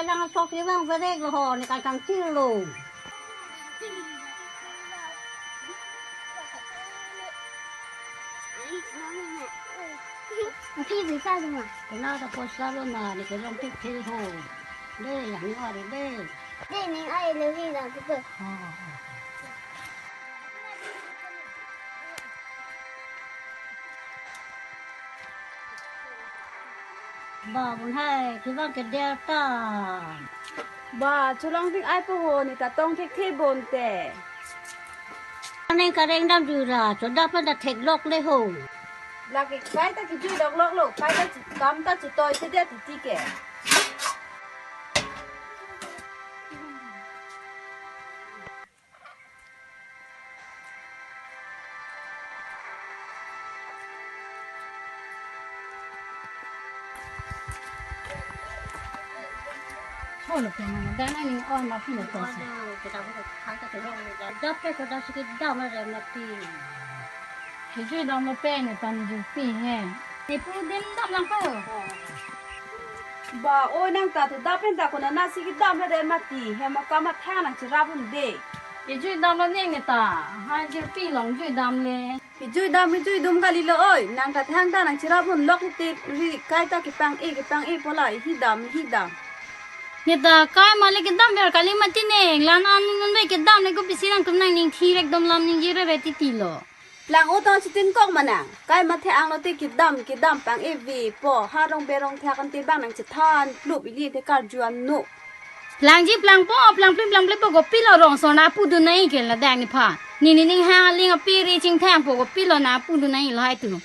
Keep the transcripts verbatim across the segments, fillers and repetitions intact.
Lang sok si bang berek lo ho, ne kangkang chil lo. Aki bisa duma. Kena ta poisa lo na, ne kelong tik thil ho. De, yang ni ari de. De, ni ai lo hi la tu pe. Ha, ha, ha. Ba, bun hai, kevang ke der ta. Ba, cholong tik ai po ho, ne ta tong thekthe bonte. Aning kareng dam jura, chodap pen ta theklok le ho. Lake kai ta kejui doklok lo, kai ta chu-, kam ta chutoi si dia titi ke. Holo pe mane, dan ani on ma pilo to sa. Dap pe ko dap si kedam re mati. Kejui dam lo pe ne tan ju pi he. Ne pu dim dam lang ko. Ba, oi nang ta tu dap pen ta ko na nasi kedam re mati. He ma kam athang nangcherap un de. Kejui dam lo neng ne ta. Ha ju pi long jui dam le. Kejui dam, kejui dum kali lo oi. Nang ta thang ta nangcherap un lok ti ri kai ta kepang-e, kepang-e pu la hi dam, hi dam. Ne ta kai ma le kedam ver kali mati ne. Lan an nun ve kedam le ko pisi nangtum nangning thi rek dom lam ningje re re titi lo. Lang o tong chitin kok ma nang. Kai ma the-ang lo te kedam, kedam pang-e ve po. Ha rong berong thak an te bang nangchethan. Plup ili te karju an no. Plangji plangpo, plangplim plangple po, kopilo rong asor nangpudun nangji ke ladak nephan. Ne nening hang aling ape ri chingthang po, kopilo nangpudun nangji lahai tu.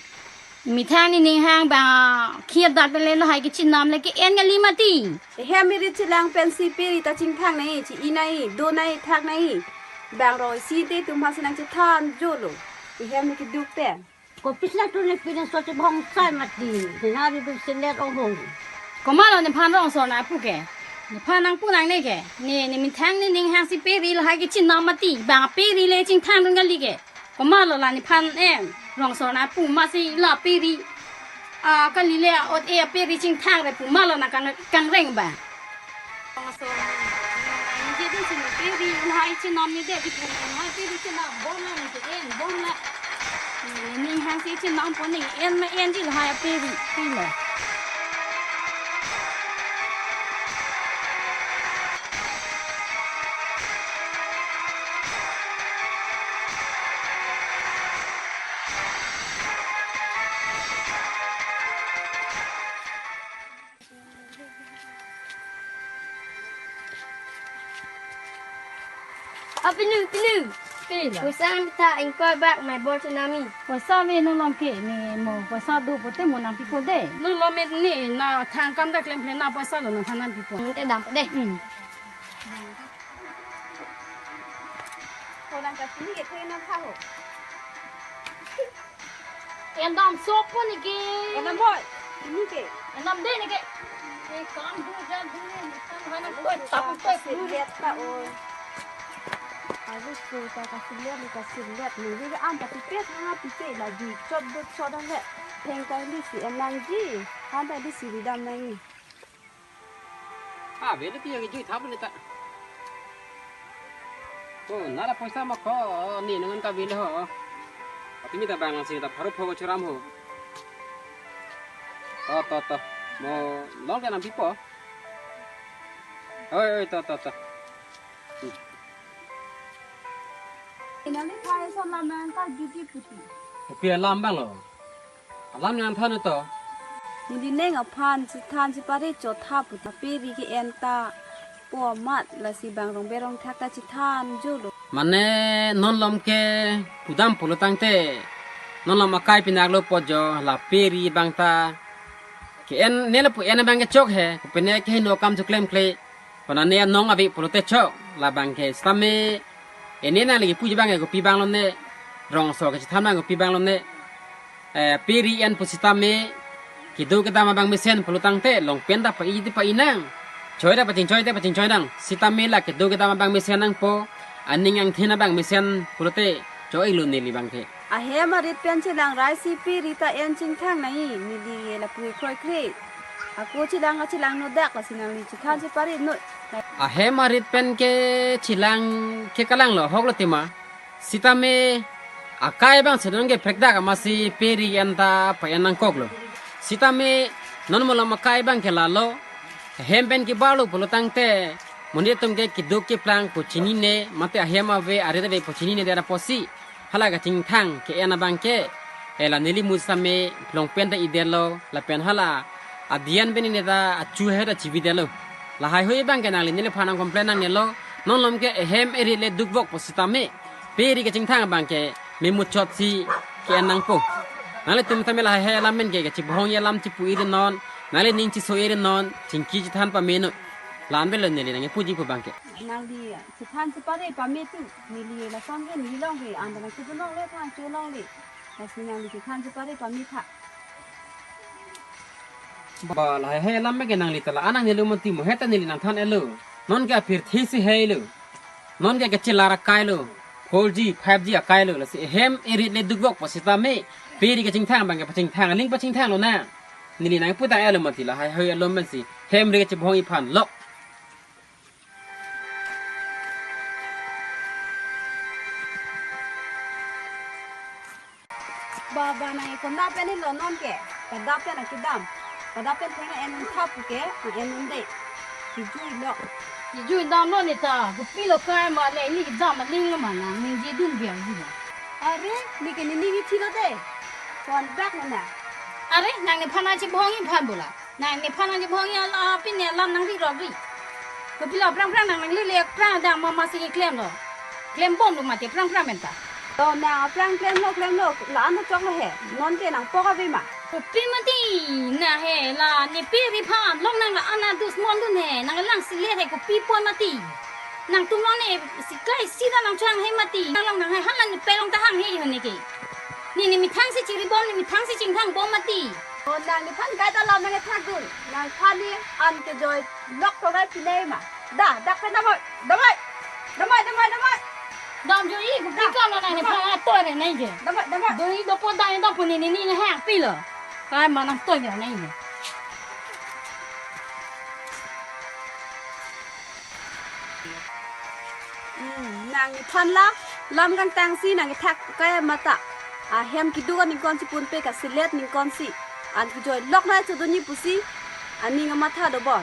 Methang nening hang bang khir dat le lahai kechinam le ke-en kali mati. Ehem ri chelang pensi pe ri ta chingthang nangji, chi-i nangji, do nangji, thak nangji. Bang roi si te tum ha si nangchethan jolo. Ehem ne keduk pen. Kopisi lang tu ne pine so chibong sai mati. Ne hari du sinet ong hong. Komatlo nephan rong asor nangpu ke. Nephan nangpu nangne ke. Ne, ne methang nening hang si pe ri lahai kechinam mati. Bang pe ri le chingthang dun kali ke. Komatlo la nephan em. Rong asor nangpu ma si la pe ri. A kali le ot e pe ri chingthang re pu ma lo nang kang, kangreng ba. Rong asor nangji dun si ne pe ri lahai chinam ni de di pu lahai pe ri chinam bon la ne ke en bon la. Ne nening hang si chinam po ne en ma enji lahai pe ri pi lo. A pinu, pinu. Pila. Poisa methang ingkoi bak mai bor tsunami. Poisa ave non lom ke ne mo poisa do pote mo nangpipo de. Non lom me ne na thang kam dak lem phle na poisa lo nangthan nangpipo. Te dam de. Hmm. Ko nang ka sini ke thena tha ho. En dam sok po ne ke. En dam boy. Ini ke. En dam de ne ke. E kam du jan du ne ne kam hana ko tap ko. Silet ta o. Alu ko ta ka silet ni ka silet ni. Ri an ta pipe thang pipe la di chot do chot le. Theng kai li si en nangji. Han ta li si ri dam nangji. Ave le ti yang jui thap le ta. Oh, nala poisa ma ko, ne nungan ka ave le ho. Ati mi ta bang lang si ta pharo pho ko churam ho. To, to, to. Mo long ke nangpipo. Oi, oi, to, to, to. Ina le phai so lam nang ka juti puti. Kopi alam bang lo. Alam nangthan to. Neli ning aphan chethan chepare chot tha pu ta pe ri ke-en ta po amat lasi bang rong berong thak ta chethan jolo. Mane non lom ke pudam pulo tangte non lom akai pinak lo po jo la pe ri bang ta ke-en ne lapu en bang ke chok he ko pine ke heno kam chuklemkle. Kona ne anong ave pulote chok labang ke sitame. Ene nang lagi puji bang ke kopi bang lo ne. Rong asor ke chethan bang kopi bang lo ne. Eh, pe ri en pu sitame. Kedo kedam abang mesen pulo tangte long pen ta pa-i ti pa-i nang. Choi ta pachingchoi te pachingchoi nang. Sitame la kedo kedam abang mesen nangpo. Aning angthin abang mesen pulote choi lo neli bang ke. Ahem arit pen chelang rai si pe ri ta en chingthang nangji. Neli ye lapu kroikre. Ako chelang kachelang nodak, lasi nangli chethan chepare noi. Ahem arit pen ke chelang ke kalang lo, ahok lo tema. Sitame akai abang si non ke prekdak amatsi pe ri anta pa-en nangkok lo. Sitame non malom akai abang ke lalo. Ahem pen kebar lo pulo tangte, monit atum ke keduk keplang pu chinine, mate ahem ave arit ave pu chinine det apotsi hala kachingthang ke-en abang ke, eh, la neli mus tame phlong pen ta idetlo, lapen hala adiyan pen ne ta achu he ta chibi detlo. Lahaihui abang ke nangli neliphan nang complain nangnelo, non malom ke ahem arit le dukvok pusitame pe ri kachingthang abang ke me muchotsi ke-en nangpo. Nanglitum tame lahai alam pen ke kachibohong alam chipu iri non, nangli ning chiso iri non, chingki chethan pame noi. La-an pen lo neli nangpuji pu abang ke. Nangli chethan chepare pame tu, neli lason ke neli longri, anta nangchedun longle, thang cho longle. Lasi nangli chethan chepare pame tha. Ba lahai alam ke nangli ta la-an nangnelo mati mo, he ta neli nangthan-etlo. Non ke apirthe si hei lo. Non ke kachelar akai lo. Four G, five G akai lo. Lasi ahem arit le dukvok pusitame pe ri kachingthang abang ke pachingthang, aling pachingthang lonang. Neli nangpu tang-etlo mati lahaihui alom pensi hem ri kachibohong iphan lok. Ba, ba, nang ikon dap pen helo non ke. Padap pen akidam. Padap pen theng en un thap ke, en un de. Kejui lo. Kejui damlo ne ta, kopilo kai ma le, ne kedam aling lo ma nang, ningje dun biang ji lo. Are, ne ke ne ning ithilo de. Kon bak lo na. Are, nang nephan nangchibohong iphan bola. Nang nephan nangchibohong ya la, pine alam nangri rok ri. Kopilo aphrang phrang nang nanglele aphrang dang mama si keklem lo. Klembom lo mati aphrang phrang pen ta. To nang aphrang klemlo klemlo, la-an choklo he. Non ke nangpok ave ma. Kopi mati, na he la ne pe ri phan long nang la-an adusmon dun he. Nanglang silet he kopi pon mati. Nangtum long ne siklai sida nangchang he mati. Nang long nang he hala ne pe long ta hang he ho ne ke. Ne ne methang si chiribom, ne methang si chingthangbom mati. O nang nephan kaita alam nangkethak dun. Nangphan ne an kejoi lok togai pinai ma. Da, dak pen damoi, damoi. Damoi, damoi, damoi. Damjoi, kopi kam lo nang nephan atoi re nai je. Damoi, damoi. Doi dopo dai dopo ne ne ne hang pilo. Kai ma nangtoi re nai je. Hmm, nang nephan la, lam kangtang si nangkethak kai mata. Ahem keduk aningkon si punpe kasilet ningkon si. An kejoi lok nai chodunji pusi. Aning amatha dobor.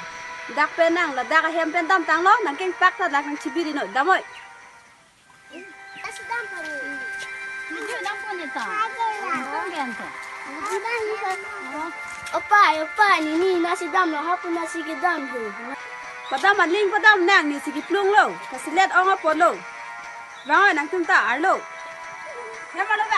Dak pen nang ladak ahem pen damtanglo, nang kengpak ta dak nangchibi ri noi. Damoi. Nasi dam pani. Nasi dam pani ta. Nasi dam pani ta. Opai, opai, nini nasi damlo, hapu nasi kedam ho. Padam aling padam nang, ne si keplung lo. Kasilet ong apotlo. Vang oi nangtum ta arlo. Hem alo ba